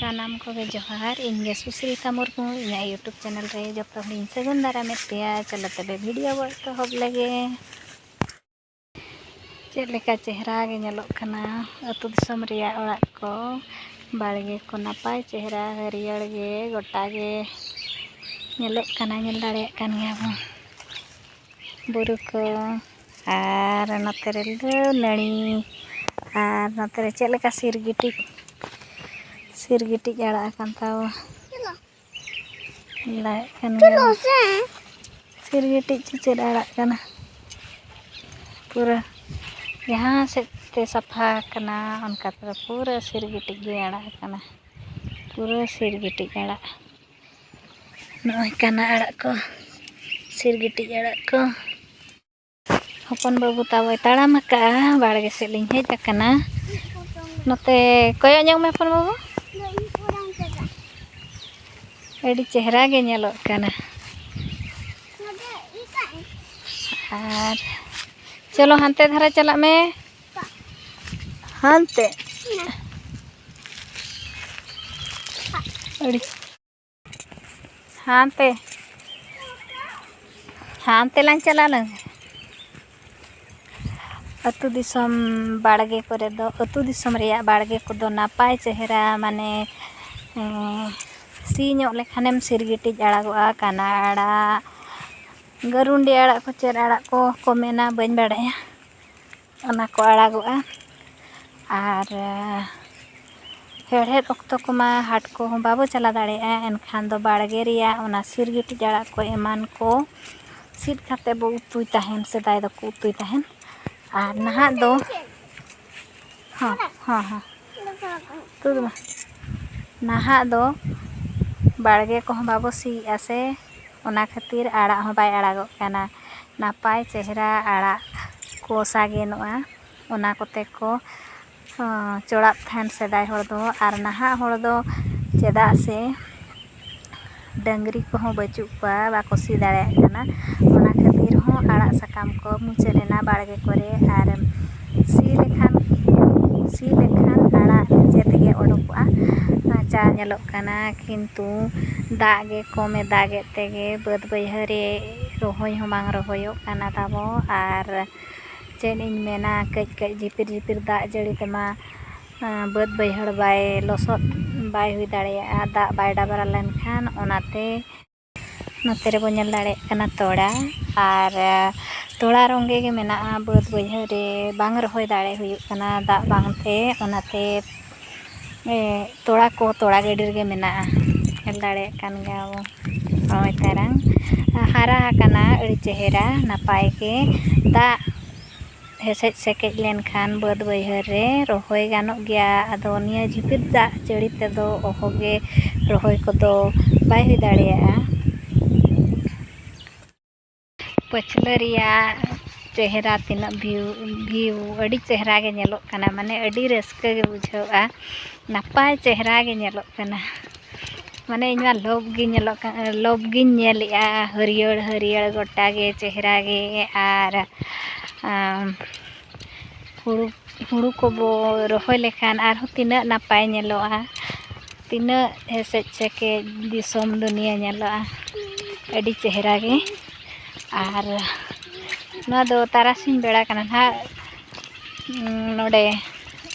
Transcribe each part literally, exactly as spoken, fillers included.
ᱥᱟᱱᱟᱢ ᱠᱚᱜᱮ ᱡᱚᱦᱟᱨ᱾ ᱤᱧ ᱜᱮ ᱥᱩᱥᱨᱤᱛᱟ ᱢᱩᱨᱢᱩ᱾ ᱤᱧᱟᱹᱜ YouTube ᱪᱮᱱᱮᱞ ᱨᱮ ᱡᱚᱛᱚ ᱦᱚᱲᱤᱧ ᱥᱟᱹᱜᱩᱱ ᱫᱟᱨᱟᱢᱮᱫ ᱯᱮᱭᱟ᱾ ᱪᱚᱞᱚ ᱛᱚᱵᱮ ᱵᱷᱤᱰᱤᱭᱳ ᱵᱚ ᱮᱛᱚᱦᱚᱵ ᱞᱮᱜᱮ᱾ ᱪᱮᱫ ᱞᱮᱠᱟ ᱪᱮᱦᱨᱟ ᱜᱮ ᱧᱮᱞᱚᱜ ᱠᱟᱱᱟ ᱟᱹᱛᱩ ᱫᱤᱥᱚᱢ ᱨᱮᱭᱟᱜ ᱚᱲᱟᱜ ᱠᱚ, ᱵᱟᱲᱜᱮ ᱠᱚ ᱱᱟᱯᱟᱭ ᱪᱮᱦᱨᱟ ᱦᱟᱹᱨᱭᱟᱹᱲ ᱜᱮ ᱜᱚᱴᱟ ᱜᱮ ᱧᱮᱞᱚᱜ ᱠᱟᱱᱟ, ᱧᱮᱞ ᱫᱟᱲᱮᱭᱟᱜ ᱠᱟᱱ ᱜᱮᱭᱟ ᱵᱚᱱ᱾ ᱵᱩᱨᱩ ᱠᱚ ᱟᱨ ᱱᱚᱛᱮ ᱨᱮ ᱞᱟᱹᱣ ᱱᱟᱹᱲᱤ ᱟᱨ ᱱᱚᱛᱮ ᱨᱮ ᱪᱮᱫ ᱞᱮᱠᱟ ᱥᱤᱨᱜᱤᱴᱤᱡ, ᱥᱤᱨᱜᱤᱴᱤᱡ ᱟᱲᱟᱜ ᱟᱠᱟᱱ ᱛᱟᱵᱚ ᱞᱟᱭᱮᱫ ᱠᱟᱱ ᱜᱮᱭᱟ᱾ ᱥᱤᱨᱜᱤᱴᱤᱡ ᱪᱮ ᱪᱮᱫ ᱟᱲᱟᱜ ᱠᱟᱱᱟ, ᱯᱩᱨᱟᱹ ᱡᱟᱦᱟᱸ ᱥᱮᱫ ᱛᱮ ᱥᱟᱯᱷᱟ ᱟᱠᱟᱱᱟ ᱚᱱᱠᱟ ᱛᱮᱫᱚ ᱯᱩᱨᱟᱹ ᱥᱤᱨᱜᱤᱴᱤᱡ ᱜᱮ ᱟᱲᱟᱜ ᱟᱠᱟᱱᱟ, ᱯᱩᱨᱟᱹ ᱥᱤᱨᱜᱤᱴᱤᱡ ᱟᱲᱟᱜ᱾ ᱱᱚᱜᱼᱚᱭ ᱠᱟᱱᱟ ᱟᱲᱟᱜ ᱠᱚ, ᱥᱤᱨᱜᱤᱴᱤᱡ ᱟᱲᱟᱜ ᱠᱚ᱾ ᱦᱚᱯᱚᱱ ᱵᱟᱹᱵᱩ ᱛᱟᱵᱚᱭ ᱛᱟᱲᱟᱢ ᱟᱠᱟᱜᱼᱟ, ᱵᱟᱲᱜᱮ ᱥᱮᱫ ᱞᱤᱧ ᱦᱮᱡ ᱟᱠᱟᱱᱟ᱾ ᱱᱚᱛᱮ ᱠᱚᱭᱚᱜ ᱧᱚᱜ ᱢᱮ ᱦᱚᱯᱚᱱ ᱵᱟᱹᱵᱩ, ᱟᱹᱰᱤ ᱪᱮᱦᱨᱟ ᱜᱮ ᱧᱮᱞᱚᱜ ᱠᱟᱱᱟ᱾ ᱟᱨ ᱪᱚᱞᱚ ᱦᱟᱱᱛᱮ ᱫᱷᱟᱨᱮ ᱪᱟᱞᱟᱜ ᱢᱮ, ᱦᱟᱱᱛᱮ ᱟᱹᱰᱤ ᱦᱟᱱᱛᱮ, ᱦᱟᱱᱛᱮ ᱞᱟᱝ ᱪᱟᱞᱟᱣ ᱞᱮᱱ᱾ ᱟᱹᱛᱩ ᱫᱤᱥᱚᱢ ᱵᱟᱲᱜᱮ ᱠᱚᱨᱮ ᱫᱚ, ᱟᱹᱛᱩ ᱫᱤᱥᱚᱢ ᱨᱮᱭᱟᱜ ᱵᱟᱲᱜᱮ ᱠᱚᱫᱚ ᱱᱟᱯᱟᱭ ᱪᱮᱦᱨᱟ, ᱢᱟᱱᱮ, ᱮᱸ, ᱥᱤ ᱧᱚᱜ ᱞᱮᱠᱷᱟᱱᱮᱢ ᱥᱤᱨᱜᱤᱴᱤᱡ ᱟᱲᱟᱜᱚᱜᱼᱟ, ᱠᱟᱱᱟ ᱟᱲᱟᱜ, ᱜᱟᱹᱨᱩᱱᱰᱤ ᱟᱲᱟᱜ ᱠᱚ, ᱪᱮᱫ ᱟᱲᱟᱜ ᱠᱚ ᱠᱚ ᱢᱮᱱᱟ, ᱵᱟᱹᱧ ᱵᱟᱲᱟᱭᱟ᱾ ᱚᱱᱟ ᱠᱚ ᱟᱲᱟᱜᱚᱜᱼᱟ᱾ ᱟᱨ ᱦᱮᱲᱦᱮᱫ ᱚᱠᱛᱚ ᱠᱚᱢᱟ ᱦᱟᱴ ᱠᱚᱦᱚᱸ ᱵᱟᱵᱚ ᱪᱟᱞᱟᱣ ᱫᱟᱲᱮᱭᱟᱜᱼᱟ, ᱮᱱᱠᱷᱟᱱ ᱫᱚ ᱵᱟᱲᱜᱮ ᱨᱮᱭᱟᱜ ᱚᱱᱟ ᱥᱤᱨᱜᱤᱴᱤᱡ ᱟᱲᱟᱜ ᱠᱚ ᱮᱢᱟᱱ ᱠᱚ ᱥᱤᱫ ᱠᱟᱛᱮ ᱵᱚ ᱩᱛᱩᱭ ᱛᱟᱦᱮᱱ, ᱥᱮᱫᱟᱭ ᱫᱚᱠᱚ ᱩᱛᱩᱭ ᱛᱟᱦᱮᱱ᱾ ᱟᱨ ᱱᱟᱦᱟᱜ ᱫᱚ, ᱦᱚᱸ, ᱦᱚᱸ, ᱦᱚᱸ, ᱛᱩᱫ ᱢᱮ᱾ ᱱᱟᱦᱟᱜ ᱫᱚ ᱵᱟᱲᱜᱮ ᱠᱚᱦᱚᱸ ᱵᱟᱵᱚ ᱥᱤᱭᱮᱜᱼᱟ ᱥᱮ, ᱚᱱᱟ ᱠᱷᱟᱹᱛᱤᱨ ᱟᱲᱟᱜ ᱦᱚᱸ ᱵᱟᱭ ᱟᱲᱟᱜᱚᱜ ᱠᱟᱱᱟ᱾ ᱱᱟᱯᱟᱭ ᱪᱮᱦᱨᱟ ᱟᱲᱟᱜ ᱠᱚ ᱥᱟᱜᱮᱱᱚᱜᱼᱟ, ᱚᱱᱟ ᱠᱚᱛᱮ ᱠᱚ, ᱦᱚᱸ, ᱪᱚᱲᱟᱜ ᱛᱟᱦᱮᱱ ᱥᱮᱫᱟᱭ ᱦᱚᱲ ᱫᱚ᱾ ᱟᱨ ᱱᱟᱦᱟᱜ ᱦᱚᱲ ᱫᱚ ᱪᱮᱫᱟᱜ ᱥᱮ ᱰᱟᱹᱝᱨᱤ ᱠᱚᱦᱚᱸ ᱵᱟᱹᱪᱩᱜ ᱠᱚᱣᱟ, ᱵᱟᱠᱚ ᱥᱤ ᱫᱟᱲᱮᱭᱟᱜ ᱠᱟᱱᱟ᱾ ᱚᱱᱟ ᱠᱷᱟᱹᱛᱤᱨ ᱦᱚᱸ ᱟᱲᱟᱜ ᱥᱟᱠᱟᱢ ᱠᱚ ᱢᱩᱪᱟᱹᱫ ᱮᱱᱟ ᱵᱟᱲᱜᱮ ᱠᱚᱨᱮ, ᱟᱨ ᱥᱤ ᱞᱮᱠᱷᱟᱱ, ᱥᱤ ᱞᱮᱠᱷᱟᱱ ᱟᱲᱟᱜ ᱱᱤᱡᱮ ᱛᱮᱜᱮ ᱚᱰᱚᱠᱚᱜᱼᱟ᱾ ᱟᱨ ᱧᱮᱞᱚᱜ ᱠᱟᱱᱟ, ᱠᱤᱱᱛᱩ ᱫᱟᱜ ᱜᱮ ᱠᱚᱢᱮ ᱫᱟᱜᱮᱫ ᱛᱮᱜᱮ ᱵᱟᱹᱫᱽ ᱵᱟᱹᱭᱦᱟᱹᱲ ᱨᱮ ᱨᱚᱦᱚᱭ ᱦᱚᱸ ᱵᱟᱝ ᱨᱚᱦᱚᱭᱚᱜ ᱠᱟᱱᱟ ᱛᱟᱵᱚ᱾ ᱟᱨ ᱪᱮᱫ ᱤᱧ ᱢᱮᱱᱟ, ᱠᱟᱹᱡ ᱠᱟᱹᱡ ᱡᱷᱤᱯᱤᱨ ᱡᱷᱤᱯᱤᱨ ᱫᱟᱜ ᱡᱟᱹᱲᱤ ᱛᱮᱢᱟ, ᱟᱸ, ᱵᱟᱹᱫᱽ ᱵᱟᱹᱭᱦᱟᱹᱲ ᱵᱟᱭ ᱞᱚᱥᱚᱫ, ᱵᱟᱭ ᱦᱩᱭ ᱫᱟᱲᱮᱭᱟᱜᱼᱟ ᱫᱟᱜ ᱵᱟᱭ ᱰᱟᱵᱨᱟ ᱞᱮᱱᱠᱷᱟᱱ᱾ ᱚᱱᱟᱛᱮ ᱱᱚᱛᱮ ᱨᱮᱵᱚ ᱧᱮᱞ ᱫᱟᱲᱮᱭᱟᱜ ᱠᱟᱱᱟ ᱛᱚᱲᱟ, ᱟᱨ, ᱟᱸ, ᱛᱚᱲᱟ ᱨᱚᱸᱜᱮ ᱜᱮ ᱢᱮᱱᱟᱜᱼᱟ ᱵᱟᱹᱫᱽ ᱵᱟᱹᱭᱦᱟᱹᱲ ᱨᱮ, ᱵᱟᱝ ᱨᱚᱦᱚᱭ ᱫᱟᱲᱮ ᱦᱩᱭᱩᱜ ᱠᱟᱱᱟ ᱫᱟᱜ ᱵᱟᱝᱛᱮ᱾ ᱚᱱᱟᱛᱮ, ᱮ, ᱛᱚᱲᱟ ᱠᱚ ᱛᱚᱲᱟ ᱜᱟᱹᱰᱤ ᱨᱮᱜᱮ ᱢᱮᱱᱟᱜᱼᱟ, ᱧᱮᱞ ᱫᱟᱲᱮᱭᱟᱜ ᱠᱟᱱ ᱜᱮᱭᱟ ᱵᱚ᱾ ᱱᱚᱜᱼᱚᱭ ᱛᱟᱨᱟᱝ ᱦᱟᱨᱟ ᱟᱠᱟᱱᱟ ᱟᱹᱰᱤ ᱪᱮᱦᱨᱟ ᱱᱟᱯᱟᱭ ᱜᱮ᱾ ᱫᱟᱜ ᱦᱮᱥᱮᱡ ᱥᱮᱠᱮᱡ ᱞᱮᱱᱠᱷᱟᱱ ᱵᱟᱹᱫᱽ ᱵᱟᱹᱭᱦᱟᱹᱲ ᱨᱮ ᱨᱚᱦᱚᱭ ᱜᱟᱱᱚᱜ ᱜᱮᱭᱟ᱾ ᱟᱫᱚ ᱱᱤᱭᱟᱹ ᱡᱷᱤᱯᱤᱨ ᱫᱟᱜ ᱡᱟᱹᱲᱤ ᱛᱮᱫᱚ ᱚᱦᱚᱜᱮ ᱨᱚᱦᱚᱭ ᱠᱚᱫᱚ ᱵᱟᱭ ᱦᱩᱭ ᱫᱟᱲᱮᱭᱟᱜᱼᱟ᱾ ᱯᱟᱹᱪᱷᱞᱟᱹ ᱨᱮᱭᱟᱜ ᱪᱮᱦᱨᱟ ᱛᱤᱱᱟᱹᱜ view, view ᱟᱹᱰᱤ ᱪᱮᱦᱨᱟ ᱜᱮ ᱧᱮᱞᱚᱜ ᱠᱟᱱᱟ, ᱢᱟᱱᱮ ᱟᱹᱰᱤ ᱨᱟᱹᱥᱠᱟᱹ ᱜᱮ ᱵᱩᱡᱷᱟᱹᱜᱼᱟ, ᱱᱟᱯᱟᱭ ᱪᱮᱦᱨᱟ ᱜᱮ ᱧᱮᱞᱚᱜ ᱠᱟᱱᱟ᱾ ᱢᱟᱱᱮ ᱤᱧ ᱢᱟ ᱞᱳᱵᱷ ᱜᱤᱧ ᱧᱮᱞᱚᱜ ᱠᱟᱱᱟ, ᱞᱳᱵᱷ ᱜᱤᱧ ᱧᱮᱞᱮᱜᱼᱟ, ᱦᱟᱹᱨᱭᱟᱹᱲ ᱦᱟᱹᱨᱭᱟᱹᱲ ᱜᱚᱴᱟ ᱜᱮ ᱪᱮᱦᱨᱟ ᱜᱮ᱾ ᱟᱨ, ᱟᱢ, ᱦᱩᱲᱩ, ᱦᱩᱲᱩ ᱠᱚᱵᱚ ᱨᱚᱦᱚᱭ ᱞᱮᱠᱷᱟᱱ ᱟᱨᱦᱚᱸ ᱛᱤᱱᱟᱹᱜ ᱱᱟᱯᱟᱭ ᱧᱮᱞᱚᱜᱼᱟ, ᱛᱤᱱᱟᱹᱜ ᱦᱮᱥᱮᱡ ᱥᱮᱠᱮᱡ ᱫᱤᱥᱚᱢ ᱫᱩᱱᱤᱭᱟᱹ ᱧᱮᱞᱚᱜᱼᱟ, ᱟᱹᱰᱤ ᱪᱮᱦᱨᱟ ᱜᱮ᱾ ᱟᱨ ᱱᱚᱣᱟ ᱫᱚ ᱛᱟᱨᱟᱥᱤᱧ ᱵᱮᱲᱟ ᱠᱟᱱᱟ ᱱᱟᱦᱟᱜ, ᱩᱸ, ᱱᱚᱰᱮ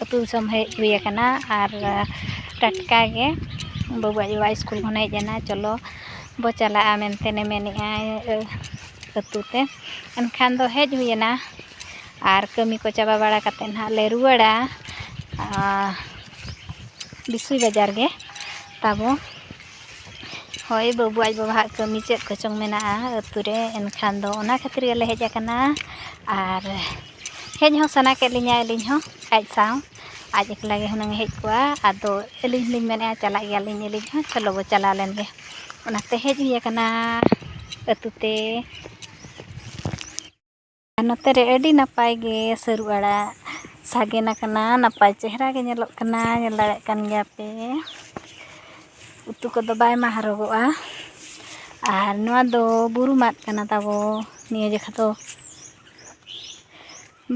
ᱟᱹᱛᱩ ᱫᱤᱥᱚᱢ ᱦᱮᱡ ᱦᱩᱭ ᱟᱠᱟᱱᱟ᱾ ᱟᱨ ᱴᱟᱴᱠᱟ ᱜᱮ ᱵᱟᱹᱵᱩ ᱟᱡ ᱵᱟᱵᱟ ᱥᱠᱩᱞ ᱠᱷᱚᱱᱮ ᱦᱮᱡ ᱮᱱᱟ, ᱪᱚᱞᱚ ᱵᱚ ᱪᱟᱞᱟᱜᱼᱟ ᱢᱮᱱᱛᱮ ᱢᱮᱱᱮᱜᱼᱟᱭ, ᱟᱹ, ᱟᱹᱛᱩ ᱛᱮ᱾ ᱮᱱᱠᱷᱟᱱ ᱫᱚ ᱦᱮᱡ ᱦᱩᱭ ᱮᱱᱟ, ᱟᱨ ᱠᱟᱹᱢᱤ ᱠᱚ ᱪᱟᱵᱟ ᱵᱟᱲᱟ ᱠᱟᱛᱮᱫ ᱱᱟᱦᱟᱜ ᱞᱮ ᱨᱩᱣᱟᱹᱲᱟ, ᱟᱨ ᱵᱤᱥᱩᱭ ᱵᱟᱡᱟᱨ ᱜᱮ ᱛᱟᱵᱚ᱾ ᱦᱳᱭ, ᱵᱟᱹᱵᱩ ᱟᱡ ᱵᱟᱵᱟᱣᱟᱜ ᱠᱟᱹᱢᱤ ᱪᱮᱫ ᱠᱚᱪᱚᱝ ᱢᱮᱱᱟᱜᱼᱟ ᱟᱹᱛᱩ ᱨᱮ, ᱮᱱᱠᱷᱟᱱ ᱫᱚ ᱚᱱᱟ ᱠᱷᱟᱹᱛᱤᱨ ᱜᱮᱞᱮ ᱦᱮᱡ ᱟᱠᱟᱱᱟ᱾ ᱟᱨ ᱦᱮᱡ ᱦᱚᱸ ᱥᱟᱱᱟ ᱠᱮᱫ ᱞᱤᱧᱟ ᱟᱹᱞᱤᱧ ᱦᱚᱸ ᱟᱡ ᱥᱟᱶ, ᱟᱡ ᱮᱠᱞᱟ ᱜᱮ ᱦᱩᱱᱟᱹᱝ ᱮ ᱦᱮᱡ ᱠᱚᱜᱼᱟ᱾ ᱟᱫᱚ ᱟᱹᱞᱤᱧ ᱦᱚᱸᱞᱤᱧ ᱢᱮᱱᱮᱫᱼᱟ ᱪᱟᱞᱟᱜ ᱜᱮᱭᱟᱞᱤᱧ ᱟᱹᱞᱤᱧ ᱦᱚᱸ, ᱪᱚᱞᱚ ᱵᱚ ᱪᱟᱞᱟᱣ ᱞᱮᱱ ᱜᱮ᱾ ᱚᱱᱟᱛᱮ ᱦᱮᱡ ᱦᱩᱭ ᱟᱠᱟᱱᱟ ᱟᱹᱛᱩ ᱛᱮ᱾ ᱟᱨ ᱱᱚᱛᱮ ᱨᱮ ᱟᱹᱰᱤ ᱱᱟᱯᱟᱭ ᱜᱮ ᱥᱟᱹᱨᱩ ᱟᱲᱟᱜ ᱥᱟᱜᱮᱱ ᱟᱠᱟᱱᱟ, ᱱᱟᱯᱟᱭ ᱪᱮᱦᱨᱟ ᱜᱮ ᱧᱮᱞᱚᱜ ᱠᱟᱱᱟ, ᱧᱮᱞ ᱫᱟᱲᱮᱭᱟᱜ ᱠᱟᱱ ᱜᱮᱭᱟ ᱯᱮ᱾ ᱩᱛᱩ ᱠᱚᱫᱚ ᱵᱟᱭ ᱢᱟᱦᱨᱚᱜᱚᱜᱼᱟ᱾ ᱟᱨ ᱱᱚᱣᱟ ᱫᱚ ᱵᱩᱨᱩ ᱢᱟᱫ ᱠᱟᱱᱟ ᱛᱟᱵᱚ᱾ ᱱᱤᱭᱟᱹ ᱡᱚᱠᱷᱟ ᱫᱚ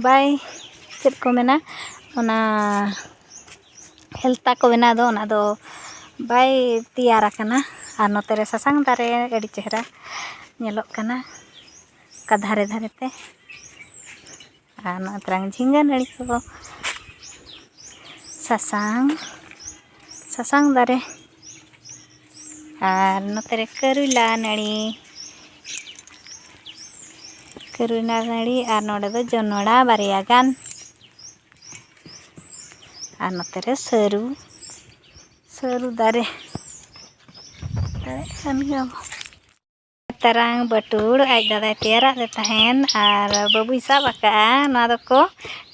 ᱵᱟᱭ, ᱪᱮᱫ ᱠᱚ ᱢᱮᱱᱟ, ᱚᱱᱟ ᱦᱮᱞᱛᱟ ᱠᱚ ᱵᱮᱱᱟᱣ ᱫᱚ, ᱚᱱᱟ ᱫᱚ ᱵᱟᱭ ᱛᱮᱭᱟᱨ ᱟᱠᱟᱱᱟ᱾ ᱟᱨ ᱱᱚᱛᱮ ᱨᱮ ᱥᱟᱥᱟᱝ ᱫᱟᱨᱮ ᱟᱹᱰᱤ ᱪᱮᱦᱨᱟ ᱧᱮᱞᱚᱜ ᱠᱟᱱᱟ ᱚᱠᱟ ᱫᱷᱟᱨᱮ ᱫᱷᱟᱨᱮ ᱛᱮ᱾ ᱟᱨ ᱱᱚᱜᱼᱚᱭ ᱛᱟᱨᱟᱝ ᱡᱷᱤᱸᱜᱟᱹ ᱱᱟᱹᱲᱤ ᱠᱚ, ᱥᱟᱥᱟᱝ, ᱥᱟᱥᱟᱝ ᱫᱟᱨᱮ᱾ ᱟᱨ ᱱᱚᱛᱮ ᱨᱮ ᱠᱟᱹᱨᱩᱞᱟ ᱱᱟᱹᱲᱤ, ᱠᱟᱹᱨᱩᱞᱟ ᱱᱟᱹᱲᱤ᱾ ᱟᱨ ᱱᱚᱰᱮ ᱫᱚ ᱡᱚᱱᱚᱲᱟ ᱵᱟᱨᱭᱟ ᱜᱟᱱ᱾ ᱟᱨ ᱱᱚᱛᱮ ᱨᱮ ᱥᱟᱹᱨᱩ, ᱥᱟᱹᱨᱩ ᱫᱟᱨᱮ᱾ ᱫᱟᱨᱮ ᱠᱟᱱ ᱜᱮᱭᱟ᱾ ᱛᱟᱨᱟᱝ ᱵᱟᱹᱴᱩᱲ ᱟᱡ ᱫᱟᱫᱟᱭ ᱛᱮᱭᱟᱨᱟᱫ ᱞᱮ ᱛᱟᱦᱮᱱ ᱟᱨ ᱵᱟᱹᱵᱩᱭ ᱥᱟᱵ ᱟᱠᱟᱫᱼᱟ᱾ ᱱᱚᱣᱟ ᱫᱚᱠᱚ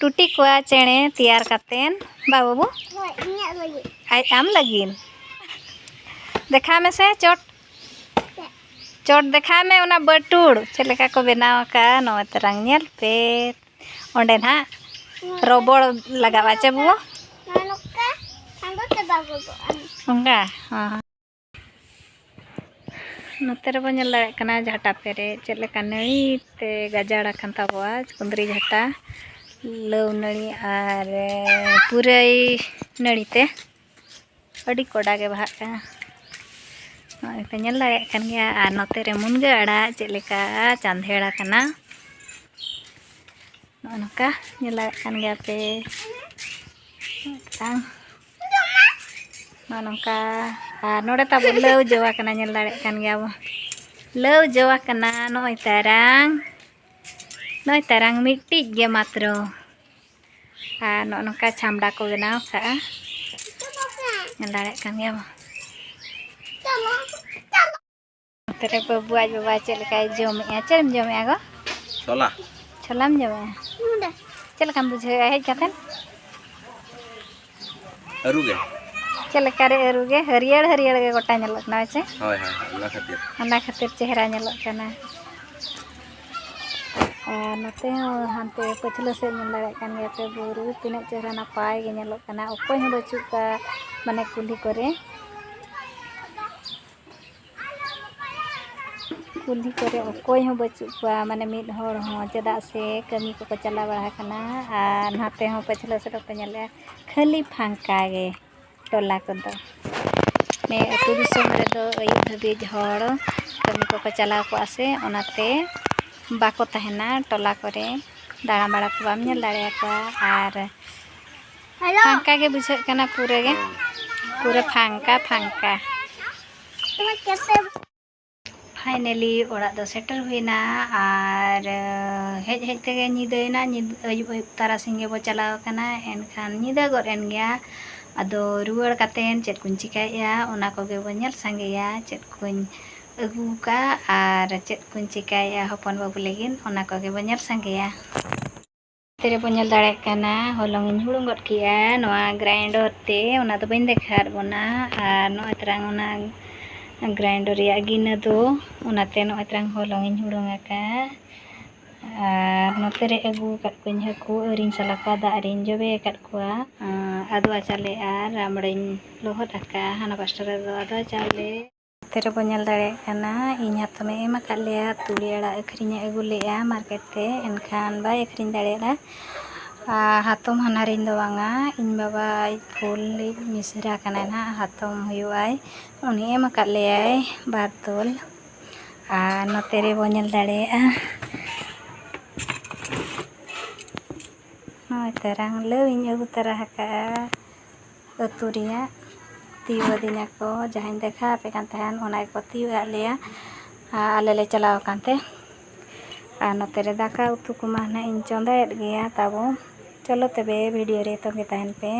ᱴᱩᱴᱤ ᱠᱚᱣᱟ ᱪᱮᱬᱮ ᱛᱮᱭᱟᱨ ᱠᱟᱛᱮᱱ᱾ ᱵᱟ ᱵᱟᱹᱵᱩ? ᱦᱳᱭ, ᱤᱧᱟᱹᱜ ᱞᱟᱹᱜᱤᱫ᱾ ᱟᱡ ᱟᱢ ᱞᱟᱹᱜᱤᱫ᱾ ᱫᱮᱠᱷᱟᱣ ᱢᱮᱥᱮ ᱪᱚᱴ᱾ ᱪᱚᱴ ᱫᱮᱠᱷᱟᱣ ᱢᱮ ᱚᱱᱟ ᱵᱟᱹᱴᱩᱲ ᱪᱮᱫ ᱞᱮᱠᱟ ᱠᱚ ᱵᱮᱱᱟᱣ ᱟᱠᱟᱫᱼᱟ᱾ ᱱᱚᱜᱼᱚᱭ ᱛᱟᱨᱟᱝ ᱧᱮᱞ ᱯᱮ᱾ ᱚᱸᱰᱮ ᱱᱟᱦᱟᱜ ᱨᱚᱵᱚᱲ ᱞᱟᱜᱟᱣᱟ ᱪᱮ ᱵᱟᱹᱵᱩ? ᱱᱚᱣᱟ ᱱᱚᱝᱠᱟ ᱠᱷᱟᱱ ᱫᱚ ᱪᱟᱵᱟ ᱜᱚᱫᱚᱜᱼᱟ᱾ ᱚᱱᱠᱟ? ᱦᱚᱸ᱾ ᱱᱚᱛᱮ ᱨᱮᱵᱚᱱ ᱧᱮᱞ ᱫᱟᱲᱮᱭᱟᱜ ᱠᱟᱱᱟ ᱡᱷᱟᱴᱟ ᱯᱮᱨᱮᱡ ᱪᱮᱫ ᱞᱮᱠᱟ ᱱᱟᱹᱲᱤ ᱛᱮ ᱜᱟᱡᱟᱲ ᱟᱠᱟᱱ ᱛᱟᱵᱚᱣᱟ, ᱠᱩᱸᱫᱽᱨᱤ ᱡᱷᱟᱴᱟ, ᱞᱟᱹᱣ ᱱᱟᱹᱲᱤ ᱟᱨ ᱯᱩᱨᱟᱹᱭ ᱱᱟᱹᱲᱤ ᱛᱮ ᱟᱹᱰᱤ ᱠᱚᱰᱟ ᱜᱮ ᱵᱟᱦᱟᱜ ᱠᱟᱱᱟ᱾ ᱱᱚᱜᱼᱚᱭ ᱯᱮ ᱧᱮᱞ ᱫᱟᱲᱮᱭᱟᱜ ᱠᱟᱱ ᱜᱮᱭᱟ᱾ ᱟᱨ ᱱᱚᱛᱮ ᱨᱮ ᱢᱩᱱᱜᱟᱹ ᱟᱲᱟᱜ ᱪᱮᱫ ᱞᱮᱠᱟ ᱪᱟᱸᱫᱷᱮᱲ ᱟᱠᱟᱱᱟ, ᱱᱚᱜᱼᱚ ᱱᱚᱝᱠᱟ ᱧᱮᱞ ᱫᱟᱲᱮᱭᱟᱜ ᱠᱟᱱ ᱜᱮᱭᱟ ᱯᱮ᱾ ᱢᱤᱫᱴᱟᱝ ᱱᱚᱜᱼᱚ ᱱᱚᱝᱠᱟ᱾ ᱟᱨ ᱱᱚᱰᱮ ᱛᱟᱵᱚ ᱞᱟᱹᱣ ᱡᱚ ᱟᱠᱟᱱᱟ, ᱧᱮᱞ ᱫᱟᱲᱮᱭᱟᱜ ᱠᱟᱱ ᱜᱮᱭᱟ ᱵᱚ᱾ ᱞᱟᱹᱣ ᱡᱚ ᱟᱠᱟᱱᱟ ᱱᱚᱜᱼᱚᱭ ᱛᱟᱨᱟᱝ, ᱱᱚᱜᱼᱚᱭ ᱛᱟᱨᱟᱝ ᱢᱤᱫᱴᱤᱡ ᱜᱮ ᱢᱟᱛᱨᱚ᱾ ᱟᱨ ᱱᱚᱜᱼᱚ ᱱᱚᱝᱠᱟ ᱪᱷᱟᱢᱰᱟ ᱠᱚ ᱵᱮᱱᱟᱣ ᱠᱟᱜᱼᱟ, ᱧᱮᱞ ᱫᱟᱲᱮᱭᱟᱜ ᱠᱟᱱ ᱜᱮᱭᱟ ᱵᱚ᱾ ᱱᱚᱛᱮ ᱨᱮ ᱵᱟᱹᱵᱩ ᱟᱡ ᱵᱟᱵᱟ ᱪᱮᱫ ᱞᱮᱠᱟᱭ ᱡᱚᱢᱮᱜᱼᱟ᱾ ᱪᱮᱫ ᱮᱢ ᱡᱚᱢᱮᱜᱼᱟ ᱜᱚ? ᱪᱷᱚᱞᱟ᱾ ᱪᱷᱚᱞᱟᱢ ᱡᱚᱢᱮᱜᱼᱟ? ᱪᱮᱫ ᱞᱮᱠᱟᱢ ᱵᱩᱡᱷᱟᱹᱣᱮᱜᱼᱟ ᱦᱮᱡ ᱠᱟᱛᱮᱫ? ᱟᱹᱨᱩ ᱜᱮ᱾ ᱪᱮᱫ ᱞᱮᱠᱟ ᱨᱮ ᱟᱹᱨᱩ ᱜᱮ? ᱦᱟᱹᱨᱭᱟᱹᱲ ᱦᱟᱹᱨᱭᱟᱹᱲ ᱜᱮ ᱜᱚᱴᱟ ᱧᱮᱞᱚᱜ ᱠᱟᱱᱟ, ᱦᱮᱸ ᱪᱮ? ᱦᱳᱭ, ᱦᱳᱭ, ᱚᱱᱟ ᱠᱷᱟᱹᱛᱤᱨ᱾ ᱚᱱᱟ ᱠᱷᱟᱹᱛᱤᱨ ᱪᱮᱦᱨᱟ ᱧᱮᱞᱚᱜ ᱠᱟᱱᱟ᱾ ᱟᱨ ᱱᱚᱛᱮ ᱦᱚᱸ ᱦᱟᱱᱛᱮ ᱯᱟᱹᱪᱷᱞᱟᱹ ᱥᱮᱫ ᱧᱮᱞ ᱫᱟᱲᱮᱭᱟᱜ ᱠᱟᱱ ᱜᱮᱭᱟ ᱯᱮ ᱵᱩᱨᱩ, ᱛᱤᱱᱟᱹᱜ ᱪᱮᱦᱨᱟ ᱱᱟᱯᱟᱭ ᱜᱮ ᱧᱮᱞᱚᱜ ᱠᱟᱱᱟ᱾ ᱚᱠᱚᱭ ᱦᱚᱸ ᱵᱟᱹᱪᱩᱜ ᱠᱚᱣᱟ ᱢᱟᱱᱮ ᱠᱩᱞᱦᱤ ᱠᱚᱨᱮ᱾ ᱠᱩᱞᱦᱤ ᱠᱚᱨᱮ ᱚᱠᱚᱭ ᱦᱚᱸ ᱵᱟᱹᱪᱩᱜ ᱠᱚᱣᱟ, ᱢᱟᱱᱮ ᱢᱤᱫ ᱦᱚᱲ ᱦᱚᱸ, ᱪᱮᱫᱟᱜ ᱥᱮ ᱠᱟᱹᱢᱤ ᱠᱚᱠᱚ ᱪᱟᱞᱟᱣ ᱵᱟᱲᱟ ᱟᱠᱟᱱᱟ᱾ ᱟᱨ ᱱᱟᱛᱮ ᱦᱚᱸ ᱯᱟᱹᱪᱷᱞᱟᱹ ᱥᱮᱫ ᱯᱮ ᱧᱮᱞᱮᱜᱼᱟ, ᱠᱷᱟᱹᱞᱤ ᱯᱷᱟᱸᱠᱟ ᱜᱮ ᱴᱚᱞᱟ ᱠᱚᱫᱚ᱾ ᱱᱮ ᱟᱹᱛᱩ ᱫᱤᱥᱚᱢ ᱨᱮᱫᱚ ᱟᱹᱭᱩᱵ ᱫᱷᱟᱹᱵᱤᱡ ᱦᱚᱲ ᱠᱟᱹᱢᱤ ᱠᱚᱠᱚ ᱪᱟᱞᱟᱣ ᱠᱚᱜᱼᱟ ᱥᱮ, ᱚᱱᱟᱛᱮ ᱵᱟᱠᱚ ᱛᱟᱦᱮᱱᱟ ᱴᱚᱞᱟ ᱠᱚᱨᱮ᱾ ᱫᱟᱬᱟ ᱵᱟᱲᱟ ᱠᱚ ᱵᱟᱢ ᱧᱮᱞ ᱫᱟᱲᱮᱭᱟᱠᱚᱣᱟ᱾ ᱟᱨ ᱯᱷᱟᱸᱠᱟ ᱜᱮ ᱵᱩᱡᱷᱟᱹᱜ ᱠᱟᱱᱟ ᱯᱩᱨᱟᱹ ᱜᱮ, ᱯᱩᱨᱟᱹ ᱯᱷᱟᱸᱠᱟ ᱯᱷᱟᱸᱠᱟ᱾ ᱯᱷᱟᱭᱱᱟᱞᱤ ᱚᱲᱟᱜ ᱫᱚ ᱥᱮᱴᱮᱨ ᱦᱩᱭᱱᱟ᱾ ᱟᱨ ᱦᱮᱡ ᱦᱮᱡ ᱛᱮᱜᱮ ᱧᱤᱫᱟᱹᱭᱮᱱᱟ᱾ ᱧᱤᱫ-, ᱟᱹᱭᱩᱵ ᱟᱹᱭᱩᱵ ᱛᱟᱨᱟᱥᱤᱧ ᱜᱮᱵᱚ ᱪᱟᱞᱟᱣ ᱟᱠᱟᱱᱟ, ᱮᱱᱠᱷᱟᱱ ᱧᱤᱫᱟᱹ ᱜᱚᱫ ᱮᱱ ᱜᱮᱭᱟ᱾ ᱟᱫᱚ ᱨᱩᱣᱟᱹᱲ ᱠᱟᱛᱮᱱ ᱪᱮᱫ ᱠᱚᱧ ᱪᱤᱠᱟᱹᱭᱮᱫᱼᱟ, ᱚᱱᱟ ᱠᱚᱜᱮ ᱵᱚᱱ ᱧᱮᱞ ᱥᱟᱸᱜᱮᱭᱟ᱾ ᱪᱮᱫ ᱠᱚᱧ ᱟᱹᱜᱩ ᱟᱠᱟᱫ ᱟᱨ ᱪᱮᱫ ᱠᱚᱧ ᱪᱤᱠᱟᱹᱭᱮᱫᱼᱟ ᱦᱚᱯᱚᱱ ᱵᱟᱹᱵᱩ ᱞᱟᱹᱜᱤᱫ, ᱚᱱᱟ ᱠᱚᱜᱮ ᱵᱚᱱ ᱧᱮᱞ ᱥᱟᱸᱜᱮᱭᱟ᱾ ᱱᱚᱛᱮ ᱨᱮᱵᱚᱱ ᱧᱮᱞ ᱫᱟᱲᱮᱭᱟᱜ ᱠᱟᱱᱟ, ᱦᱚᱞᱚᱝ ᱤᱧ ᱦᱩᱲᱩᱝ ᱜᱚᱫ ᱠᱮᱜᱼᱟ ᱱᱚᱣᱟ ᱜᱨᱟᱭᱤᱱᱰᱟᱨ ᱛᱮ, ᱚᱱᱟ ᱫᱚ ᱵᱟᱹᱧ ᱫᱮᱠᱷᱟᱣᱟᱫ ᱵᱚᱱᱟ᱾ ᱟᱨ ᱱᱚᱜᱼᱚᱭ ᱛᱟᱨᱟᱝ ᱚᱱᱟ ᱜᱨᱟᱭᱤᱱᱰᱟᱨ ᱨᱮᱭᱟᱜ ᱜᱤᱱᱟᱹ ᱫᱚ, ᱚᱱᱟᱛᱮ ᱱᱚᱜᱼᱚᱭ ᱛᱟᱨᱟᱝ ᱦᱚᱞᱚᱝ ᱤᱧ ᱦᱩᱲᱩᱝ ᱟᱠᱟᱫ᱾ ᱟᱨ ᱱᱚᱛᱮ ᱨᱮ ᱟᱹᱜᱩ ᱟᱠᱟᱫ ᱠᱚᱣᱟᱧ ᱦᱟᱹᱠᱩ, ᱟᱹᱣᱨᱤᱧ ᱥᱟᱞᱟ ᱠᱚᱣᱟ, ᱫᱟᱜ ᱨᱤᱧ ᱡᱚᱵᱮ ᱟᱠᱟᱫ ᱠᱚᱣᱟ᱾ ᱟᱫᱽᱣᱟ ᱪᱟᱣᱞᱮ ᱟᱨ ᱟᱢᱲᱟᱧ ᱞᱚᱦᱚᱫ ᱟᱠᱟᱫᱼᱟ᱾ ᱦᱟᱱᱟ ᱯᱟᱥᱴᱟ ᱨᱮᱫᱚ ᱟᱫᱽᱣᱟ ᱪᱟᱣᱞᱮ᱾ ᱱᱚᱛᱮ ᱨᱮᱵᱚ ᱧᱮᱞ ᱫᱟᱲᱮᱭᱟᱜ ᱠᱟᱱᱟ, ᱤᱧ ᱦᱟᱛᱚᱢᱮ ᱮᱢ ᱟᱠᱟᱫ ᱞᱮᱭᱟ ᱛᱩᱲᱤ ᱟᱲᱟᱜ ᱟᱹᱠᱷᱨᱤᱧᱮ ᱟᱹᱜᱩ ᱞᱮᱫᱼᱟ ᱢᱟᱨᱠᱮᱴ ᱛᱮ, ᱮᱱᱠᱷᱟᱱ ᱵᱟᱭ ᱟᱹᱠᱷᱨᱤᱧ ᱫᱟᱲᱮᱭᱟᱫᱟ᱾ ᱟᱨ ᱦᱟᱛᱚᱢ ᱦᱟᱱᱦᱟᱨᱤᱧ ᱫᱚ ᱵᱟᱝᱟ, ᱤᱧ ᱵᱟᱵᱟ ᱯᱷᱩᱞ ᱤᱡ ᱢᱤᱥᱨᱟ ᱠᱟᱱᱟᱭ ᱱᱟᱦᱟᱜ, ᱦᱟᱛᱚᱢ ᱦᱩᱭᱩᱜᱼᱟᱭ, ᱩᱱᱤ ᱮᱢ ᱟᱠᱟᱫ ᱞᱮᱭᱟᱭ ᱵᱟᱨ ᱛᱚᱞ᱾ ᱟᱨ ᱱᱚᱛᱮ ᱨᱮᱵᱚ ᱧᱮᱞ ᱫᱟᱲᱮᱭᱟᱜᱼᱟ, ᱱᱚᱜᱼᱚᱭ ᱛᱟᱨᱟᱝ ᱞᱟᱹᱣ ᱤᱧ ᱟᱹᱜᱩ ᱛᱟᱨᱟ ᱟᱠᱟᱫᱼᱟ᱾ ᱟᱹᱛᱩ ᱨᱮᱭᱟᱜ ᱛᱤᱭᱩ ᱟᱹᱫᱤᱧᱟ ᱠᱚ, ᱡᱟᱦᱟᱸᱧ ᱫᱮᱠᱷᱟᱣ ᱟᱯᱮ ᱠᱟᱱ ᱛᱟᱦᱮᱸᱱ, ᱚᱱᱟ ᱜᱮᱠᱚ ᱛᱤᱭᱩ ᱟᱫ ᱞᱮᱭᱟ᱾ ᱟᱨ ᱟᱞᱮ ᱞᱮ ᱪᱟᱞᱟᱣ ᱟᱠᱟᱱ ᱛᱮ, ᱟᱨ ᱱᱚᱛᱮ ᱨᱮ ᱫᱟᱠᱟ ᱩᱛᱩ ᱠᱚᱢᱟ ᱱᱟᱦᱟᱜ ᱤᱧ ᱪᱚᱸᱫᱟᱭᱮᱫ ᱜᱮᱭᱟ ᱛᱟᱵᱚ᱾ ᱪᱚᱞᱚ ᱛᱚᱵᱮ ᱵᱷᱤᱰᱤᱭᱳ ᱨᱮ ᱛᱚᱸᱜᱮ ᱛᱟᱦᱮᱱ ᱯᱮ᱾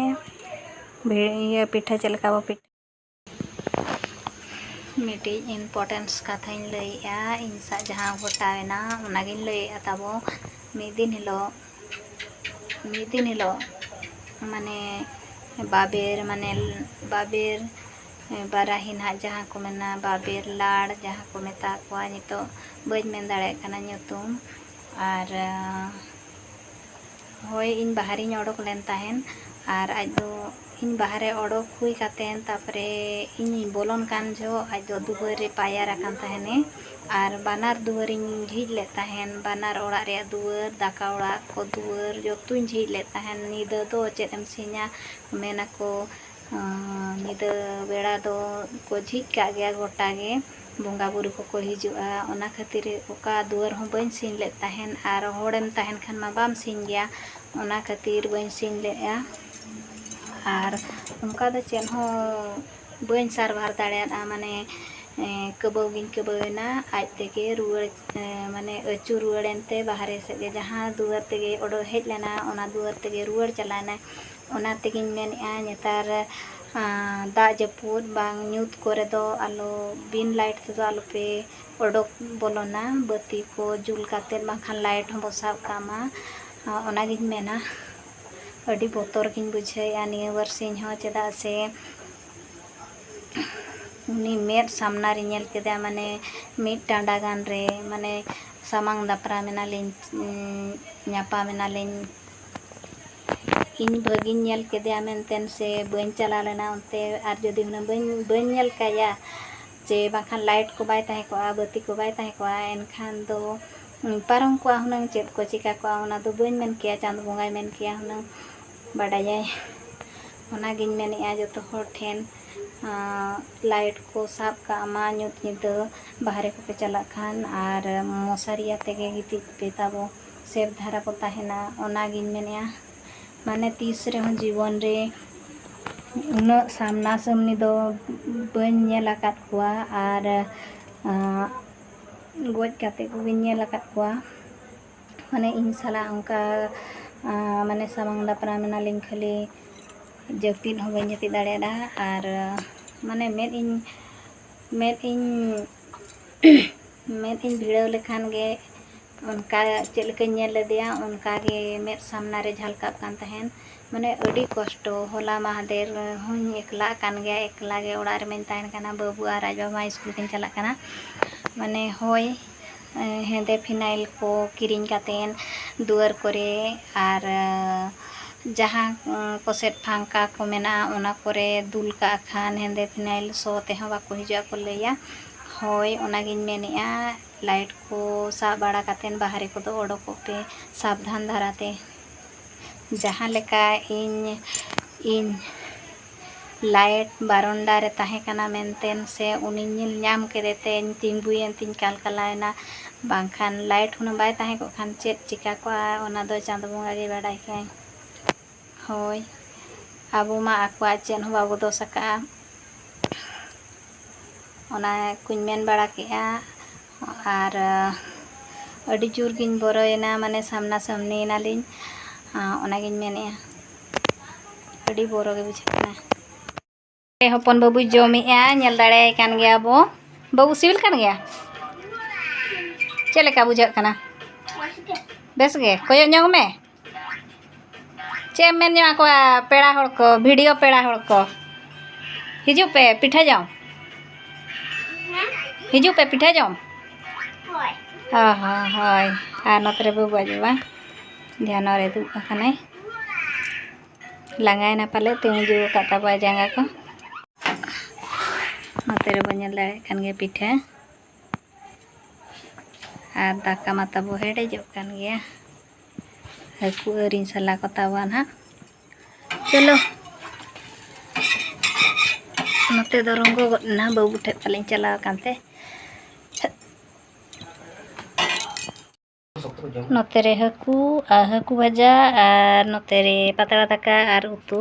ᱵᱷᱤ-, ᱤᱭᱟᱹ ᱯᱤᱴᱷᱟᱹ ᱪᱮᱫ ᱞᱮᱠᱟ ᱵᱚ ᱯᱤᱴᱷᱟᱹ ᱢᱤᱫᱴᱤᱡ importance ᱠᱟᱛᱷᱟᱧ ᱞᱟᱹᱭᱮᱜᱼᱟ, ᱤᱧ ᱥᱟᱶ ᱡᱟᱦᱟᱸ ᱜᱷᱚᱴᱟᱣᱮᱱᱟ, ᱚᱱᱟᱜᱤᱧ ᱞᱟᱹᱭᱮᱜᱼᱟ ᱛᱟᱵᱚ᱾ ᱢᱤᱫ ᱫᱤᱱ ᱦᱤᱞᱳᱜ, ᱢᱤᱫ ᱫᱤᱱ ᱦᱤᱞᱳᱜ, ᱢᱟᱱᱮ, ᱵᱟᱵᱮᱨ, ᱢᱟᱱᱮ, ᱵᱟᱵᱮᱨ, ᱵᱟᱨᱟᱦᱤ ᱱᱟᱦᱟᱜ ᱡᱟᱦᱟᱸ ᱠᱚ ᱢᱮᱱᱟ, ᱵᱟᱵᱮᱨ, ᱞᱟᱲ ᱡᱟᱦᱟᱸ ᱠᱚ ᱢᱮᱛᱟ ᱠᱚᱣᱟ, ᱱᱤᱛᱚᱜ ᱵᱟᱹᱧ ᱢᱮᱱ ᱫᱟᱲᱮᱭᱟᱜ ᱠᱟᱱᱟ ᱧᱩᱛᱩᱢ᱾ ᱟᱨ, ᱦᱳᱭ, ᱤᱧ ᱵᱟᱦᱨᱮᱧ ᱚᱰᱚᱠ ᱞᱮᱱ ᱛᱟᱦᱮᱱ, ᱟᱨ ᱟᱡ ᱫᱚ, ᱤᱧ ᱵᱟᱦᱨᱮ ᱚᱰᱚᱠ ᱦᱩᱭ ᱠᱟᱛᱮᱱ, ᱛᱟᱨᱯᱚᱨᱮ ᱤᱧᱤᱧ ᱵᱚᱞᱚᱱ ᱠᱟᱱ ᱡᱚᱦᱚᱜ ᱟᱡ ᱫᱚ ᱫᱩᱣᱟᱹᱨ ᱨᱮ ᱯᱟᱭᱟᱨ ᱟᱠᱟᱱ ᱛᱟᱦᱮᱱᱮ, ᱟᱨ ᱵᱟᱱᱟᱨ ᱫᱩᱣᱟᱹᱨᱤᱧ ᱡᱷᱤᱡ ᱞᱮᱫ ᱛᱟᱦᱮᱱ, ᱵᱟᱱᱟᱨ ᱚᱲᱟᱜ ᱨᱮᱭᱟᱜ ᱫᱩᱣᱟᱹᱨ, ᱫᱟᱠᱟ ᱚᱲᱟᱜ ᱠᱚ ᱫᱩᱣᱟᱹᱨ ᱡᱚᱛᱚᱧ ᱡᱷᱤᱡ ᱞᱮᱫ ᱛᱟᱦᱮᱱ᱾ ᱧᱤᱫᱟᱹ ᱫᱚ ᱪᱮᱫ ᱮᱢ ᱥᱤᱧᱟ, ᱢᱮᱱᱟᱠᱚ, ᱟᱸ, ᱧᱤᱫᱟᱹ ᱵᱮᱲᱟ ᱫᱚ ᱠᱚ ᱡᱷᱤᱡ ᱠᱟᱜ ᱜᱮᱭᱟ ᱜᱚᱴᱟ ᱜᱮ, ᱵᱚᱸᱜᱟ ᱵᱩᱨᱩ ᱠᱚᱠᱚ ᱦᱤᱡᱩᱜᱼᱟ᱾ ᱚᱱᱟ ᱠᱷᱟᱹᱛᱤᱨ ᱚᱠᱟ ᱫᱩᱣᱟᱹᱨ ᱦᱚᱸ ᱵᱟᱹᱧ ᱥᱤᱧ ᱞᱮᱫ ᱛᱟᱦᱮᱱ, ᱟᱨ ᱦᱚᱲᱮᱢ ᱛᱟᱦᱮᱱ ᱠᱷᱟᱱ ᱢᱟ ᱵᱟᱢ ᱥᱤᱧ ᱜᱮᱭᱟ, ᱚᱱᱟ ᱠᱷᱟᱹᱛᱤᱨ ᱵᱟᱹᱧ ᱥᱤᱧ ᱞᱮᱫᱼᱟ᱾ ᱟᱨ ᱚᱱᱠᱟ ᱫᱚ ᱪᱮᱫ ᱦᱚᱸ ᱵᱟᱹᱧ ᱥᱟᱨᱵᱷᱟᱨ ᱫᱟᱲᱮᱭᱟᱫᱼᱟ, ᱢᱟᱱᱮ ᱮᱸ, ᱠᱟᱹᱵᱟᱹᱣ ᱜᱤᱧ ᱠᱟᱹᱵᱟᱹᱣᱮᱱᱟ᱾ ᱟᱡ ᱛᱮᱜᱮ ᱨᱩᱣᱟᱹᱲ, ᱮᱸ, ᱢᱟᱱᱮ ᱟᱹᱪᱩᱨ ᱨᱩᱣᱟᱹᱲᱮᱱ ᱛᱮ ᱵᱟᱦᱨᱮ ᱥᱮᱫ ᱜᱮ, ᱡᱟᱦᱟᱸ ᱫᱩᱣᱟᱹᱨ ᱛᱮᱜᱮ ᱚᱰᱚᱠ ᱦᱮᱡ ᱞᱮᱱᱟ, ᱚᱱᱟ ᱫᱩᱣᱟᱹᱨ ᱛᱮᱜᱮ ᱨᱩᱣᱟᱹᱲ ᱪᱟᱞᱟᱣᱮᱱᱟᱭ᱾ ᱚᱱᱟ ᱛᱮᱜᱮᱧ ᱢᱮᱱᱮᱫᱼᱟ, ᱱᱮᱛᱟᱨ, ᱟᱸ, ᱫᱟᱜ ᱡᱟᱹᱯᱩᱫ ᱵᱟᱝ ᱧᱩᱛ ᱠᱚᱨᱮ ᱫᱚ ᱟᱞᱚ, ᱵᱤᱱ ᱞᱟᱭᱤᱴ ᱛᱮᱫᱚ ᱟᱞᱚᱯᱮ ᱚᱰᱚᱠ ᱵᱚᱞᱚᱱᱟ, ᱵᱟᱹᱛᱤ ᱠᱚ ᱡᱩᱞ ᱠᱟᱛᱮᱫ, ᱵᱟᱝᱠᱷᱟᱱ ᱞᱟᱭᱤᱴ ᱦᱚᱸ ᱵᱚ ᱥᱟᱵ ᱠᱟᱜ ᱢᱟ᱾ ᱟᱸ, ᱚᱱᱟᱜᱤᱧ ᱢᱮᱱᱟ, ᱟᱹᱰᱤ ᱵᱚᱛᱚᱨ ᱜᱤᱧ ᱵᱩᱡᱷᱟᱹᱣᱮᱫᱼᱟ ᱱᱤᱭᱟᱹ ᱵᱟᱨᱥᱤᱧ ᱦᱚᱸ, ᱪᱮᱫᱟᱜ ᱥᱮ ᱩᱱᱤ ᱢᱮᱫ ᱥᱟᱢᱱᱟ ᱨᱤᱧ ᱧᱮᱞ ᱠᱮᱫᱮᱭᱟ, ᱢᱟᱱᱮ ᱢᱤᱫ ᱴᱟᱸᱰᱟ ᱜᱟᱱ ᱨᱮ, ᱢᱟᱱᱮ ᱥᱟᱢᱟᱝ ᱫᱟᱯᱨᱟᱢ ᱮᱱᱟᱞᱤᱧ, ᱩᱸ, ᱧᱟᱯᱟᱢ ᱮᱱᱟᱞᱤᱧ᱾ ᱤᱧ ᱵᱷᱟᱹᱜᱤᱧ ᱧᱮᱞ ᱠᱮᱫᱮᱭᱟ ᱢᱮᱱᱛᱮ ᱥᱮ ᱵᱟᱹᱧ ᱪᱟᱞᱟᱣ ᱞᱮᱱᱟ ᱚᱱᱛᱮ, ᱟᱨ ᱡᱩᱫᱤ ᱦᱩᱱᱟᱹᱝ ᱵᱟᱹᱧ, ᱵᱟᱹᱧ ᱧᱮᱞ ᱠᱟᱭᱟ, ᱪᱮ ᱵᱟᱝᱠᱷᱟᱱ ᱞᱟᱭᱤᱴ ᱠᱚ ᱵᱟᱭ ᱛᱟᱦᱮᱸ ᱠᱚᱜᱼᱟ, ᱵᱟᱹᱛᱤ ᱠᱚ ᱵᱟᱭ ᱛᱟᱦᱮᱸ ᱠᱚᱜᱼᱟ, ᱮᱱᱠᱷᱟᱱ ᱫᱚ ᱯᱟᱨᱚᱢ ᱠᱚᱜᱼᱟ ᱦᱩᱱᱟᱹᱝ, ᱪᱮᱫ ᱠᱚ ᱪᱤᱠᱟ ᱠᱚᱜᱼᱟ, ᱚᱱᱟ ᱫᱚ ᱵᱟᱹᱧ ᱢᱮᱱ ᱠᱮᱭᱟ, ᱪᱟᱸᱫᱚ ᱵᱚᱸᱜᱟᱭ ᱢᱮᱱ ᱠᱮᱭᱟ ᱦᱩᱱᱟᱹᱝ, ᱵᱟᱰᱟᱭᱟᱭ᱾ ᱚᱱᱟᱜᱤᱧ ᱢᱮᱱᱮᱫᱼᱟ ᱡᱚᱛᱚ ᱦᱚᱲ ᱴᱷᱮᱱ, ᱟᱸ, ᱞᱟᱭᱤᱴ ᱠᱚ ᱥᱟᱵ ᱠᱟᱜ ᱢᱟ, ᱧᱩᱛ ᱧᱤᱫᱟᱹ ᱵᱟᱦᱨᱮ ᱠᱚᱯᱮ ᱪᱟᱞᱟᱜ ᱠᱷᱟᱱ, ᱟᱨ ᱢᱚᱥᱟᱨᱤ ᱟᱛᱮ ᱜᱮ ᱜᱤᱛᱤᱡ ᱯᱮ ᱛᱟᱵᱚ, ᱥᱮᱯ ᱫᱷᱟᱨᱟ ᱵᱚ ᱛᱟᱦᱮᱱᱟ, ᱚᱱᱟᱜᱤᱧ ᱢᱮᱱᱮᱫᱼᱟ᱾ ᱢᱟᱱᱮ ᱛᱤᱥ ᱨᱮᱦᱚᱸ ᱡᱤᱵᱚᱱ ᱨᱮ ᱩᱱᱟᱹᱜ ᱥᱟᱢᱱᱟ ᱥᱟᱢᱱᱤ ᱫᱚ ᱵᱟᱹᱧ ᱧᱮᱞ ᱟᱠᱟᱫ ᱠᱚᱣᱟ, ᱟᱨ, ᱟᱸ, ᱜᱚᱡ ᱠᱟᱛᱮ ᱠᱚᱜᱮᱧ ᱧᱮᱞ ᱟᱠᱟᱫ ᱠᱚᱣᱟ᱾ ᱢᱟᱱᱮ ᱤᱧ ᱥᱟᱞᱟᱜ ᱚᱱᱠᱟ, ᱟᱸ, ᱢᱟᱱᱮ ᱥᱟᱢᱟᱝ ᱫᱟᱯᱨᱟᱢ ᱮᱱᱟᱞᱤᱧ ᱠᱷᱟᱹᱞᱤ, ᱡᱟᱹᱯᱤᱫ ᱦᱚᱸ ᱵᱟᱹᱧ ᱡᱟᱹᱯᱤᱫ ᱫᱟᱲᱮᱭᱟᱫᱟ᱾ ᱟᱨ ᱢᱟᱱᱮ ᱢᱮᱫ ᱤᱧ, ᱢᱮᱫ ᱤᱧ, ᱢᱮᱫ ᱤᱧ ᱵᱷᱤᱲᱟᱹᱣ ᱞᱮᱠᱷᱟᱱ ᱜᱮ ᱚᱱᱠᱟ ᱪᱮᱫ ᱞᱮᱠᱟᱧ ᱧᱮᱞ ᱞᱮᱫᱮᱭᱟ, ᱚᱱᱠᱟ ᱜᱮ ᱢᱮᱫ ᱥᱟᱢᱱᱟ ᱨᱮ ᱡᱷᱟᱞᱠᱟᱜ ᱠᱟᱱ ᱛᱟᱦᱮᱱ᱾ ᱢᱟᱱᱮ ᱟᱹᱰᱤ ᱠᱚᱥᱴᱚ᱾ ᱦᱚᱞᱟ ᱢᱟᱦᱫᱮᱨ ᱦᱚᱸᱧ ᱮᱠᱞᱟᱜ ᱠᱟᱱ ᱜᱮᱭᱟ, ᱮᱠᱞᱟ ᱜᱮ ᱚᱲᱟᱜ ᱨᱮᱢᱟᱧ ᱛᱟᱦᱮᱱ ᱠᱟᱱᱟ, ᱵᱟᱹᱵᱩ ᱟᱨ ᱟᱡ ᱵᱟᱵᱟ ᱢᱟ ᱥᱠᱩᱞ ᱠᱤᱱ ᱪᱟᱞᱟᱜ ᱠᱟᱱᱟ᱾ ᱢᱟᱱᱮ ᱦᱳᱭ, ᱦᱮᱸᱫᱮ ᱯᱷᱤᱱᱟᱭᱤᱞ ᱠᱚ ᱠᱤᱨᱤᱧ ᱠᱟᱛᱮᱫ ᱫᱩᱣᱟᱹᱨ ᱠᱚᱨᱮ ᱟᱨ ᱡᱟᱦᱟᱸ ᱠᱚᱥᱮᱫ ᱯᱷᱟᱝᱠᱟ ᱠᱚ ᱢᱮᱱᱟᱜᱼᱟ, ᱚᱱᱟ ᱠᱚᱨᱮ ᱫᱩᱞ ᱠᱟᱜ ᱠᱷᱟᱱ ᱦᱮᱸᱫᱮ ᱯᱷᱤᱱᱟᱭᱤᱞ ᱥᱚ ᱛᱮᱦᱚᱸ ᱵᱟᱠᱚ ᱦᱤᱡᱩᱜᱼᱟ ᱠᱚ ᱞᱟᱹᱭᱟ᱾ ᱦᱳᱭ, ᱚᱱᱟᱜᱤᱧ ᱢᱮᱱᱮᱫᱼᱟ, ᱞᱟᱭᱤᱴ ᱠᱚ ᱥᱟᱵ ᱵᱟᱲᱟ ᱠᱟᱛᱮᱫ ᱵᱟᱦᱨᱮ ᱠᱚᱫᱚ ᱚᱰᱚᱠᱚᱜ ᱯᱮ ᱥᱟᱵᱫᱷᱟᱱ ᱫᱷᱟᱨᱟᱛᱮ᱾ ᱡᱟᱦᱟᱸ ᱞᱮᱠᱟ ᱤᱧ, ᱤᱧ ᱞᱟᱭᱤᱴ ᱵᱟᱨᱚᱱᱰᱟ ᱨᱮ ᱛᱟᱦᱮᱸ ᱠᱟᱱᱟ ᱢᱮᱱᱛᱮ ᱥᱮ ᱩᱱᱤᱧ ᱧᱮᱞ ᱧᱟᱢ ᱠᱮᱫᱮ ᱛᱮᱧ ᱛᱤᱸᱜᱩᱭᱮᱱ ᱛᱤᱧ ᱠᱟᱞᱠᱟᱞᱟᱣᱮᱱᱟ, ᱵᱟᱝᱠᱷᱟᱱ ᱞᱟᱭᱤᱴ ᱦᱩᱱᱟᱹᱝ ᱵᱟᱭ ᱛᱟᱦᱮᱸ ᱠᱚᱜ ᱠᱷᱟᱱ ᱪᱮᱫ ᱪᱤᱠᱟ ᱠᱚᱜᱼᱟ, ᱚᱱᱟ ᱫᱚ ᱪᱟᱸᱫᱚ ᱵᱚᱸᱜᱟ ᱜᱮ ᱵᱟᱰᱟᱭ ᱠᱟᱭ᱾ ᱦᱳᱭ, ᱟᱵᱚ ᱢᱟ ᱟᱠᱚᱣᱟᱜ ᱪᱮᱫ ᱦᱚᱸ ᱵᱟᱵᱚ ᱫᱳᱥ ᱟᱠᱟᱫᱼᱟ᱾ ᱚᱱᱟ ᱠᱚᱧ ᱢᱮᱱ ᱵᱟᱲᱟ ᱠᱮᱜᱼᱟ, ᱟᱨ ᱟᱹᱰᱤ ᱡᱳᱨ ᱜᱤᱧ ᱵᱚᱨᱚᱭᱮᱱᱟ, ᱢᱟᱱᱮ ᱥᱟᱢᱱᱟ ᱥᱟᱢᱱᱤᱭᱮᱱᱟᱞᱤᱧ, ᱚᱱᱟᱜᱤᱧ ᱢᱮᱱᱮᱜᱼᱟ, ᱟᱹᱰᱤ ᱵᱚᱨᱚ ᱜᱮ ᱵᱩᱡᱷᱟᱹᱜ ᱠᱟᱱᱟ᱾ ᱦᱚᱯᱚᱱ ᱵᱟᱹᱵᱩᱭ ᱡᱚᱢᱮᱜᱼᱟ, ᱧᱮᱞ ᱫᱟᱲᱮᱭᱟᱭ ᱠᱟᱱ ᱜᱮᱭᱟ ᱵᱚ᱾ ᱵᱟᱹᱵᱩ, ᱥᱤᱵᱤᱞ ᱠᱟᱱ ᱜᱮᱭᱟ? ᱪᱮᱫ ᱞᱮᱠᱟ ᱵᱩᱡᱷᱟᱹᱜ ᱠᱟᱱᱟ? ᱵᱮᱥ ᱜᱮ? ᱠᱚᱭᱚᱜ ᱧᱚᱜ ᱢᱮ᱾ ᱪᱮᱫ ᱮᱢ ᱢᱮᱱ ᱧᱚᱜ ᱟᱠᱚᱣᱟ ᱯᱮᱲᱟ ᱦᱚᱲ ᱠᱚ, ᱵᱷᱤᱰᱤᱭᱳ ᱯᱮᱲᱟ ᱦᱚᱲ ᱠᱚ? ᱦᱤᱡᱩᱜ ᱯᱮ ᱯᱤᱴᱷᱟᱹ ᱡᱚᱢ᱾ ᱦᱤᱡᱩᱜ ᱯᱮ ᱯᱤᱴᱷᱟᱹ ᱡᱚᱢ᱾ ᱦᱳᱭ᱾ ᱚ ᱦᱚᱸ, ᱦᱳᱭ᱾ ᱟᱨ ᱱᱚᱛᱮ ᱨᱮ ᱵᱟᱹᱵᱩ ᱟᱡ ᱵᱟᱵᱟ ᱫᱷᱮᱭᱟᱱ ᱨᱮ ᱫᱩᱲᱩᱵ ᱟᱠᱟᱱᱟᱭ᱾ ᱞᱟᱸᱜᱟᱭᱮᱱᱟ ᱯᱟᱞᱮ, ᱛᱤᱸᱜᱩ ᱟᱠᱟᱫ ᱛᱟᱠᱚᱣᱟ ᱡᱟᱸᱜᱟ ᱠᱚ᱾ ᱱᱚᱛᱮ ᱨᱮᱵᱚᱱ ᱧᱮᱞ ᱫᱟᱲᱮᱭᱟᱜ ᱠᱟᱱ ᱜᱮᱭᱟ ᱯᱤᱴᱷᱟᱹ᱾ ᱟᱨ ᱫᱟᱠᱟ ᱢᱟ ᱛᱟᱵᱚ ᱦᱮᱰᱮᱡᱚᱜ ᱠᱟᱱ ᱜᱮᱭᱟ᱾ ᱦᱟᱹᱠᱩ ᱟᱹᱣᱨᱤᱧ ᱥᱟᱞᱟ ᱠᱚ ᱛᱟᱵᱚ ᱱᱟᱦᱟᱜ᱾ ᱪᱚᱞᱚ, ᱱᱚᱛᱮ ᱫᱚ ᱨᱚᱸᱜᱚ ᱜᱚᱫ ᱮᱱᱟ, ᱵᱟᱹᱵᱩ ᱴᱷᱮᱡ ᱯᱟᱞᱮᱧ ᱪᱟᱞᱟᱣ ᱟᱠᱟᱱ ᱛᱮ᱾ ᱱᱚᱛᱮ ᱨᱮ ᱦᱟᱹᱠᱩ ᱟᱨ ᱦᱟᱹᱠᱩ ᱵᱷᱟᱡᱟ, ᱟᱨ ᱱᱚᱛᱮ ᱨᱮ ᱯᱟᱛᱲᱟ ᱫᱟᱠᱟ ᱟᱨ ᱩᱛᱩ᱾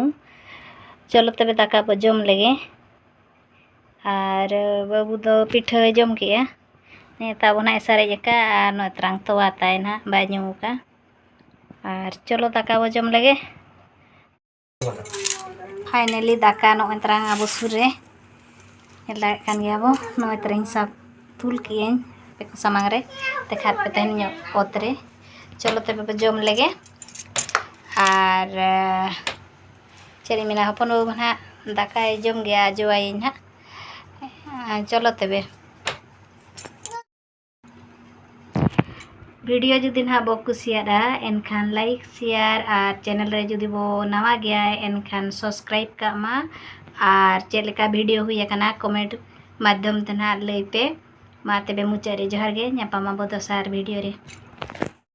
ᱪᱚᱞᱚ ᱛᱚᱵᱮ ᱫᱟᱠᱟ ᱵᱚ ᱡᱚᱢ ᱞᱮᱜᱮ᱾ ᱟᱨ ᱵᱟᱹᱵᱩ ᱫᱚ ᱯᱤᱴᱷᱟᱹᱭ ᱡᱚᱢ ᱠᱮᱜᱼᱟ᱾ ᱱᱤᱭᱟᱹ ᱛᱟᱵᱚ ᱱᱟᱦᱟᱜ ᱮ ᱥᱟᱨᱮᱡ ᱟᱠᱟᱫ, ᱟᱨ ᱱᱚᱜᱼᱚᱭ ᱛᱟᱨᱟᱝ ᱛᱚᱣᱟ ᱛᱟᱭ ᱱᱟᱦᱟᱜ ᱵᱟᱭ ᱧᱩ ᱟᱠᱟᱫ᱾ ᱟᱨ ᱪᱚᱞᱚ ᱫᱟᱠᱟ ᱵᱚ ᱡᱚᱢ ᱞᱮᱜᱮ᱾ ᱯᱷᱟᱭᱱᱟᱞᱤ ᱫᱟᱠᱟ ᱱᱚᱜᱼᱚᱭ ᱛᱟᱨᱟᱝ ᱟᱵᱚ ᱥᱩᱨ ᱨᱮ ᱧᱮᱞ ᱫᱟᱲᱮᱭᱟᱜ ᱠᱟᱱ ᱜᱮᱭᱟ ᱵᱚ᱾ ᱱᱚᱜᱼᱚᱭ ᱛᱟᱨᱟᱝ ᱥᱟᱵ ᱛᱩᱞ ᱠᱮᱜᱼᱟᱹᱧ ᱟᱯᱮ ᱠᱚ ᱥᱟᱢᱟᱝ ᱨᱮ, ᱫᱮᱠᱷᱟᱣ ᱯᱮ ᱛᱟᱦᱮᱱ ᱧᱚᱜ ᱚᱛ ᱨᱮ᱾ ᱪᱚᱞᱚ ᱛᱚᱵᱮ ᱵᱚ ᱡᱚᱢ ᱞᱮᱜᱮ᱾ ᱟᱨ ᱪᱮᱫ ᱤᱧ ᱢᱮᱱᱟ, ᱦᱚᱯᱚᱱ ᱵᱟᱹᱵᱩ ᱱᱟᱦᱟᱜ ᱫᱟᱠᱟᱭ ᱡᱚᱢ ᱜᱮᱭᱟ, ᱡᱚᱣᱟᱭᱟᱹᱧ ᱱᱟᱦᱟᱜ᱾ ᱪᱚᱞᱚ ᱛᱚᱵᱮ᱾ ᱵᱷᱤᱰᱤᱭᱳ ᱡᱩᱫᱤ ᱱᱟᱦᱟᱜ ᱵᱚ ᱠᱩᱥᱤᱭᱟᱫᱼᱟ, ᱮᱱᱠᱷᱟᱱ ᱞᱟᱭᱤᱠ, ᱥᱮᱭᱟᱨ ᱟᱨ ᱪᱮᱱᱮᱞ ᱨᱮ ᱡᱩᱫᱤ ᱵᱚ ᱱᱟᱣᱟ ᱜᱮᱭᱟ, ᱮᱱᱠᱷᱟᱱ ᱥᱟᱵᱥᱠᱨᱟᱭᱤᱵ ᱠᱟᱜ ᱢᱟ᱾ ᱟᱨ ᱪᱮᱫ ᱞᱮᱠᱟ ᱵᱷᱤᱰᱤᱭᱳ ᱦᱩᱭ ᱟᱠᱟᱱᱟ, ᱠᱚᱢᱮᱱᱴ ᱢᱟᱫᱽᱫᱷᱚᱢ ᱛᱮ ᱱᱟᱦᱟᱜ ᱞᱟᱹᱭ ᱯᱮ᱾ ᱢᱟ ᱛᱚᱵᱮ ᱢᱩᱪᱟᱹᱫ ᱨᱮ ᱡᱚᱦᱟᱨ ᱜᱮ, ᱧᱟᱯᱟᱢ ᱟᱵᱚ ᱫᱚᱥᱟᱨ ᱵᱷᱤᱰᱤᱭᱳ ᱨᱮ᱾